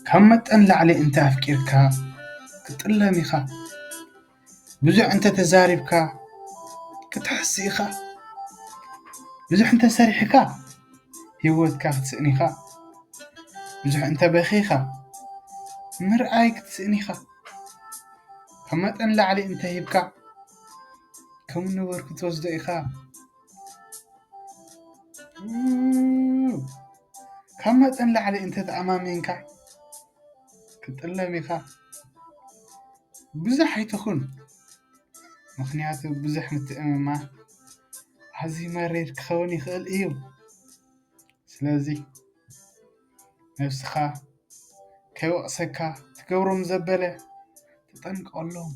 ካብ መጠን ላዕሊ እንተ ኣፍቂርካ ክትጥለም ኢኻ። ብዙሕ እንተ ተዛሪብካ ክትሕስ ኢኻ። ብዙሕ እንተ ሰሪሕካ ህይወትካ ክትስእን ኢኻ። ብዙሕ እንተ በኺኻ ምርኣይ ክትስእን ኢኻ። ካብ መጠን ላዕሊ እንተ ሂብካ ከም ነበርኩ ትወስዶ ኢኻ። ካብ መጠን ላዕሊ እንተ ተኣማሚንካ ክትጥለም ኢኻ። ብዙሕ ኣይትኹን፣ ምኽንያቱ ብዙሕ ምትእምማን ኣዝዩ መሪር ክኸውን ይኽእል እዩ። ስለዚ ነብስኻ ከይወቕሰካ ትገብሮም ዘበለ ተጠንቀቐሎም።